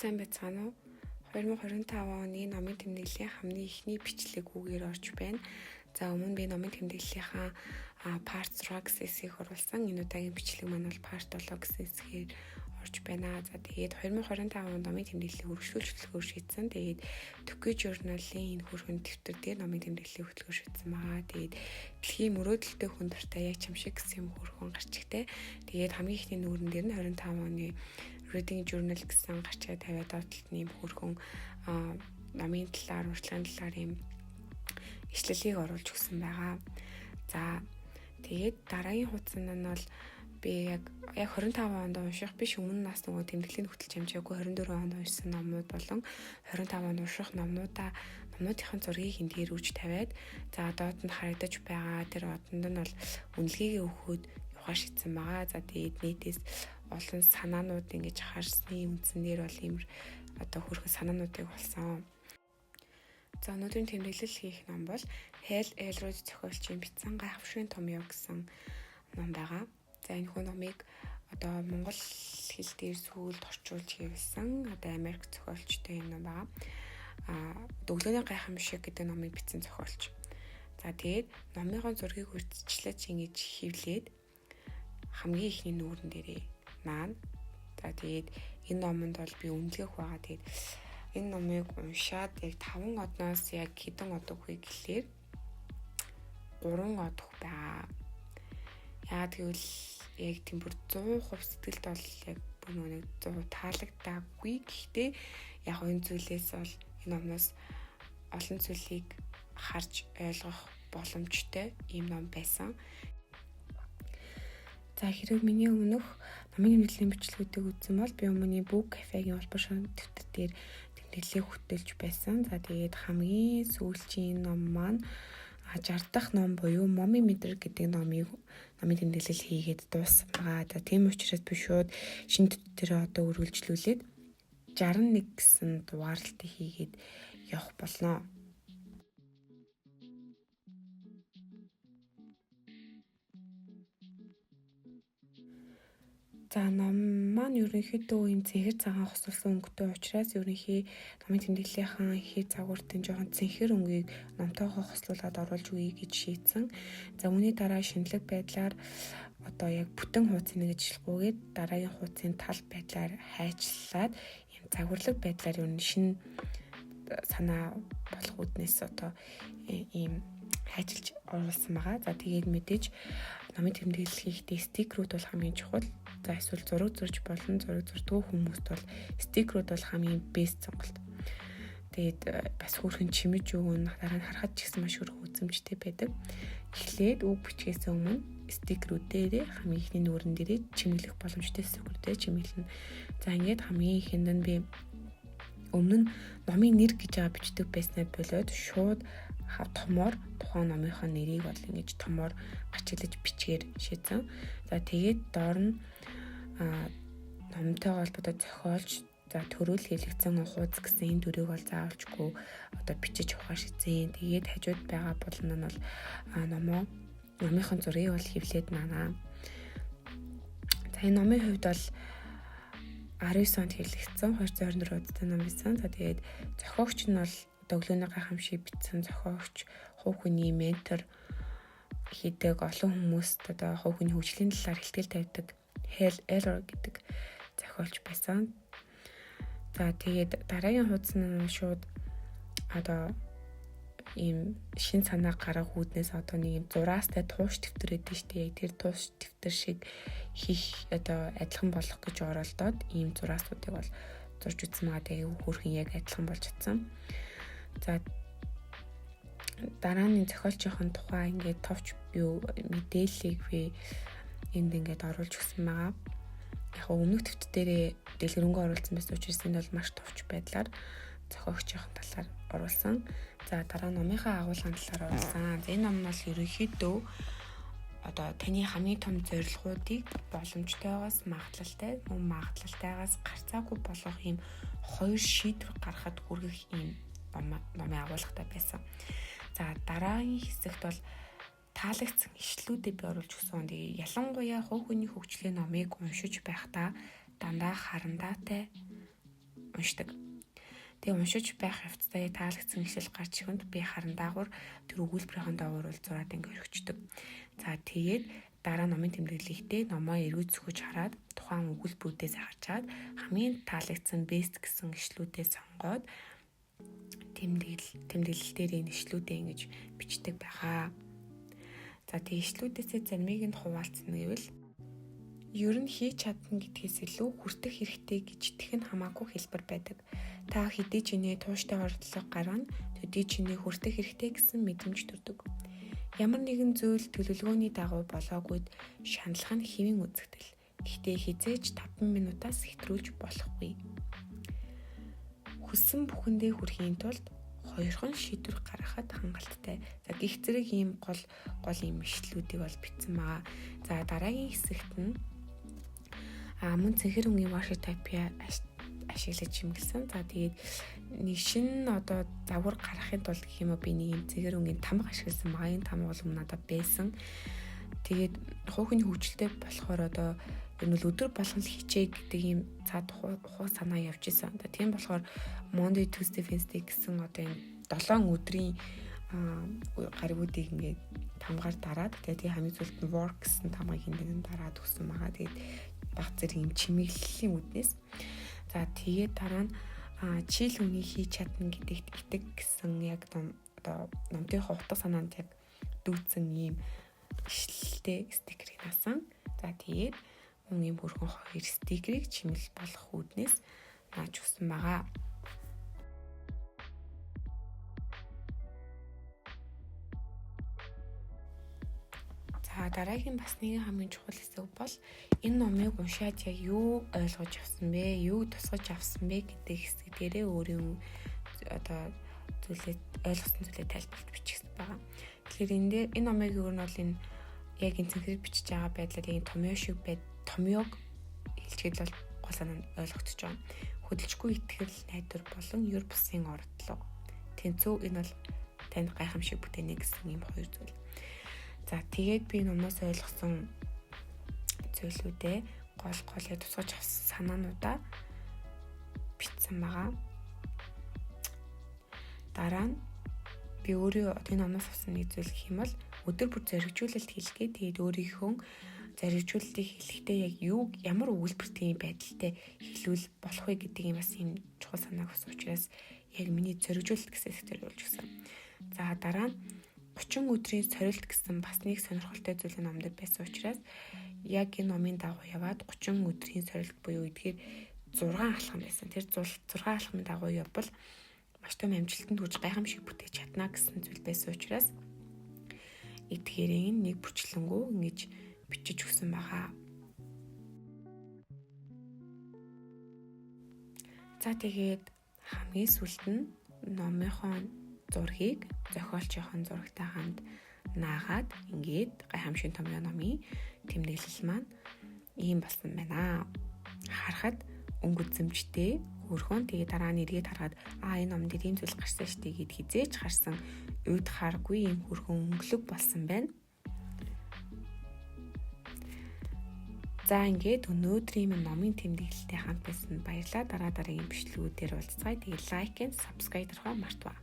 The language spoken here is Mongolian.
Сайн байцгаана уу? 2025 оны номын тэмдэглэлийн хамгийн эхний бичлэг үгээр орж байна. За, өмнө би номын тэмдэглэлийнхаа part 6 гэсэн хэсгийг оруулсан. Энэ удаагийн бичлэг маань бол part 7 гэсэн хэсгээр орж байна. За, тэгээд 2025 онд номын тэмдэглэлийг үргэлжлүүлж хөтлөхөөр шийдсэн. Тэгээд Tokyo Journal-ийн энэ хөөрхөн дэвтэр дээр номын тэмдэглэлийг хөтлөхөөр шийдсэн байгаа. Тэгээд дэлхийн мөрөөдөлтэй хүн дуртай яг чам шиг гэсэн юм хөөрхөн гарчигтай. Тэгээд хамгийн эхний нүүрэн дээр нь 25 оны Reading Journal гэсэн гарчгаа тавиад доод талд нь ийм хөөрхөн номын талаар, урьдчилгааны талаар ийм ишлэлийг оруулж өгсөн байгаа. За, тэгээд дараагийн хуудас нь бол би яг яг 25 онд унших биш, өмнө нас нөгөө тэмдэглэлийн хөтөлж амжаагүй 24 онд уншсан номнууд болон 25 онд унших номнуудаа номнуудын зургийг энэ дээр үрж тавиад, за, доод нь харагдаж байгаа тэр одонд нь бол үнэлгээгээ өгөхөд явахаар шийдсэн байгаа. За, тэгээд нийтээс олон санаанууд ингэж харсны үндсэн дээр бол ийм одоо хөөрхөн санаануудыг олсон. За, өнөөдрийн тэмдэглэл хийх ном бол Hal Elrod зохиолчийн бичсэн "Гайхамшигын томьёо" гэсэн ном байгаа. За, энэ хүү номыг одоо монгол хэл дээр сүүлд орчуулж хэвлэсэн одоо Америк зохиолчтой юм ном байгаа. "Өглөөний гайхамшиг" гэдэг номыг бичсэн зохиолч. За, тэгээд номынхоо зургийг урьдчилаж ингэж хэвлээд хамгийн эхний нүүрэн дээрээ наана. За, тэгээд энэ номонд бол би үнэлгээх байгаа. Тэгээд энэ номыг уншаад яг 5 одноос яг хэдэн од өгөх вэ гэхлээр 3 од өгөх байгаа. Яагаад гэвэл яг тийм бүр 100% сэтгэлд бол яг бүр нэг 100% таалагдаагүй. Гэхдээ яг энэ зүйлээс бол энэ номноос олон зүйлийг харж ойлгох боломжтой ийм ном байсан. За, хэрэг миний өмнөх номын тэмдэглэлийн бичлэгүүдийг үзсэн бол би өмнө Book Cafe-гийн улбар шон дэвтэр дээр тэмдэглэлийг хөтөлж байсан. За, тэгээд хамгийн сүүлчийн ном маань 60 дахь ном буюу "Момын мэдрэг" гэдэг номын тэмдэглэл хийгээд дууссан байгаа. За, тийм учраас би шууд шинэ дэвтэрээ одоо үргэлжлүүлээд 61 гэсэн дугаарлалтыг хийгээд явах болно. За, ном маань ерөнхийдөө ийм цэнхэр цагаан хосолсон өнгөтэй учраас ерөнхий номын тэмдэглэлийнхэн хэр загвартын жоохон цэнхэр өнгийг номтойгоо хослуулад оруулж өгье гэж шийдсэн. За, үүний дараа шинэлэг байдлаар одоо яг бүтэн хуудсыг ингэж ажиллахгүйгээд дараагийн хуудсын тал байдлаар хайчлаад ийм загварлаг байдлаар ер нь шинэ санаа болох үүднээс одоо ийм хайчилж оруулсан байгаа. За, тэгээд мэдээж номын тэмдэглэл хийхдээ стикерүүд бол хамгийн чухал. За, эсвэл зураг зурж болон зураг зурдгүй хүмүүст бол стикерүүд бол хамгийн best сонголт. Тэгээд бас хөөрхөн чимэж өгөн, дараа нь харахад ч гэсэн маш хөөрхөн үзэмжтэй байдаг. Эхлээд үг бичгээс өмнө стикерүүдээрээ хамгийн эхний нүүрэн дээрээ чимэглэх боломжтой стикерүүдээ чимэглэнэ. За, ингээд хамгийн эхэнд нь би өмнө нь номын нэр гэж байгаа бичдэг байснаа болоод шууд томоор тухайн номынхоо нэрийг бол ингэж томоор гачиглаж бичгээр шийдсэн. За, тэгээд доор нь номтой холбоотой зохиолч, за, төрөл, хэлэгцэн, хууз гэсэн энэ дөрвийг бол заавалчгүй одоо бичиж явахаар шийдсэн. Тэгээд хажууд байгаа булан нь бол номынхон зургийг бол хэвлээд наана. За, энэ номын хувьд бол 19 онд хэвлэгдсэн, 224 удаатай ном байсан. За, тэгээд зохиогч нь бол одоо "Өглөөний гайхамшиг" бичсэн зохиогч, хувь хүний ментор хийдэг, олон хүмүүст одоо хувь хүний хөгжлийн талаар ихтгэл тавьдаг Hal Elrod гэдэг зохиолч байсан. За, тэгээд дараагийн хуудас нь шууд одоо ийм шин санаа гаргах үүднээс одоо нэг юм зураастай тууштай дэвтэр өгдөө штэ. Яг тэр тууштай дэвтэр шиг хийх одоо адилхан болох гэж оролдоод ийм зураасуудыг бол зурж үзсэн байгаа. Тэгээ хөөрхөн яг адилхан болж чадсан. За, дараа нь зохиолчийн тухай ингээд товч юу мэдээллийг би энд ингээд оруулж өгсөн байгаа. Яг өмнөх дэвтэр дээрээ дэлгэрэнгүй оруулсан байсан учраас энд бол маш товч байдлаар зохиогчийн талаар оруулсан. За, дараа номынхаа агуулгын талаар оруулсан. За, энэ ном нь бол ерөнхийдөө одоо таны хамгийн том зорилгоудыг боломжтойгоос магадлалтай, мөн магадлалтайгаас гарцаагүй болгох ийм хоёр шийдвэр гаргахад хүргэх ийм номын агуулгатай байсан. За, дараагийн хэсэгт бол таалагдсан ишлэлүүдээ би оруулж өгсөн. Тэгээ ялангуяа хувь хүний хөгжлийн номыг уншиж байхдаа дандаа харандаатай уншдаг. Тэгээ уншиж байх явцдаа таалагдсан ишлэл гарч ирэхэд би харан даагуур тэр өгүүлбэрийн доогуур бол зураад ингээ орхичдөг. За тэгээд дараа номын тэмдэглэхдээ номоо эргэж сөхөж хараад тухайн өгүүлбэрүүдээс харчаад хамгийн таалагдсан best гэсэн ишлүүдээ сонгоод тэмдэглэл дээр энэ ишлүүдээ ингэж бичдэг байгаа. За тэгээ ишлүүдээсээ заримыг нь хуваалцсан гэвэл ер нь хийж чадна гэдгээс илүү хүртэх хэрэгтэй гэж итгэх нь хамаагүй хэлбэр байдаг. Та хэдий ч инээ тууштай оролдлого гаргана, төдий ч инээ хүртэх хэрэгтэй гэсэн мэдрэмж төрдөг. Ямар нэгэн зүйл төлөвлөгөөний дагуу болоогүйд шаналх нь хэвийн үзэгдэл. Гэхдээ хэзээ ч 5 минутаас хэтрүүлж болохгүй. Хүссэн бүхэндээ хүрэхийн тулд хоёрхон шийдвэр гаргахад хангалттай. За гих зэрэг ийм гол гол ийм ишлүүдийг бол бичсэн байгаа. За дараагийн хэсэгт нь мөн цэнхэр өнгийн washi tape ашиглаж чимгэлсэн. За тэгээд нэг шинэ одоо загвар гаргахын тулд гэх юм уу би нэг юм цэнхэр өнгийн тамга ашигласан байгаа. Энэ тамга бол өмнө надад байсан. Тэгээд хуухны хөгжилтэй болохоор одоо ер нь л өдөр болгон л хичээ гэдэг ийм цаад ухуу санаа явж исэн. Тийм болохоор Monday, Tuesday, Wednesday гэсэн одоо энэ 7 өдрийн гаригуудыг ингээд тамгаар дараад тэгээд хамгийн сүүлд нь work гэсэн тамгыг энд нь дараад өгсөн байгаа. Тэгээд баг зэрэг юм чимэглэлийн үднэс. За тэгээд дараа нь чийл үний хийж чадна гэдэгт итэг гэсэн яг ном одоо номтынхоо утга санаанд яг дүүцэн ийм ишлэлтэй стикерийг наасан. За тэгээд мөн ийм бүрхэн хоёр стикерийг чимэл болох үүднээс нааж өгсөн байгаа. За дараагийн бас нэгэн хамгийн чухал хэсэг бол энэ номыг уншаад яг юу ойлгож авсан бэ, юу тусгаж авсан бэ гэдэг хэсэг дээрээ өөрийн одоо зүйлээ ойлгосон зүйлээ тайлбарлаж бичихсэн байгаа. Тэгэхээр энэ дээр энэ номыг ер нь бол энэ яг энэ цэнхэр бичиж байгаа байдлаар яг томьёо шиг байд томьёог хэлчихэд бол гол санаа нь ойлгогдож байгаа. Хөдөлжгүй итгэл найдвар болон ер бусын ордлого. Тэнцүү энэ бол танд гайхамшиг бүтээнэ гэсэн ийм хоёр зүйл. За тэгээд би номоос ойлгосон зүйлүүдээ гол голыг тусгаж авсан санаануудаа бичсэн байгаа. Дараа нь би өөрөө энэ номоос авсан нэг зүйл гэх юм бол өдөр бүр зоригжуулалт хийлгээ. Тэгээд өөрийнхөө зоригжуулалтыг хэлэхдээ яг юу ямар өгүүлбэртэй байдалтай хэлвэл болох вэ гэдэг юм бас юм чухал санааг авсан учраас яг миний зоригжуулалт гэсэн хэсгээр болж өгсөн. За дараа нь 30 өдрийн сорилт гэсэн бас нэг сонирхолтой зүйл энэ номд байсан учраас яг энэ номын дагуу яваад 30 өдрийн сорилт буюу эдгээр 6 алхам байсан. Тэр 6 алхмын дагуу явбал маш том амжилтанд хүрч гайхамшиг бүтээж чадна гэсэн зүйл байсан учраас эдгээрийг нэг бүрчлэнгүү ингэж бичиж өгсөн байгаа. За тэгээд хамгийн сүүлд нь номынхоо зургийг зохиолчийн зурагтай хамт наагаад ингээд гайхамшигын томьёо номын тэмдэглэл маань ийм болсон байна. Харахад өнгө үзэмжтэй хөөрхөн тэгээ дараа нь эргээд харахад энэ ном дээр ийм зүйл гарсан шүү дээ гэд хизээч харсан уйдахааргүй ийм хөөрхөн өнгөлөг болсон байна. За ингээд өнөөдрийн минь номын тэмдэглэлтэй хамт байсан баярлалаа. Дараа дараагийн бичлэгүүдээр уулзцгаая. Тэгээд лайк and subscribe дарахаа мартваа.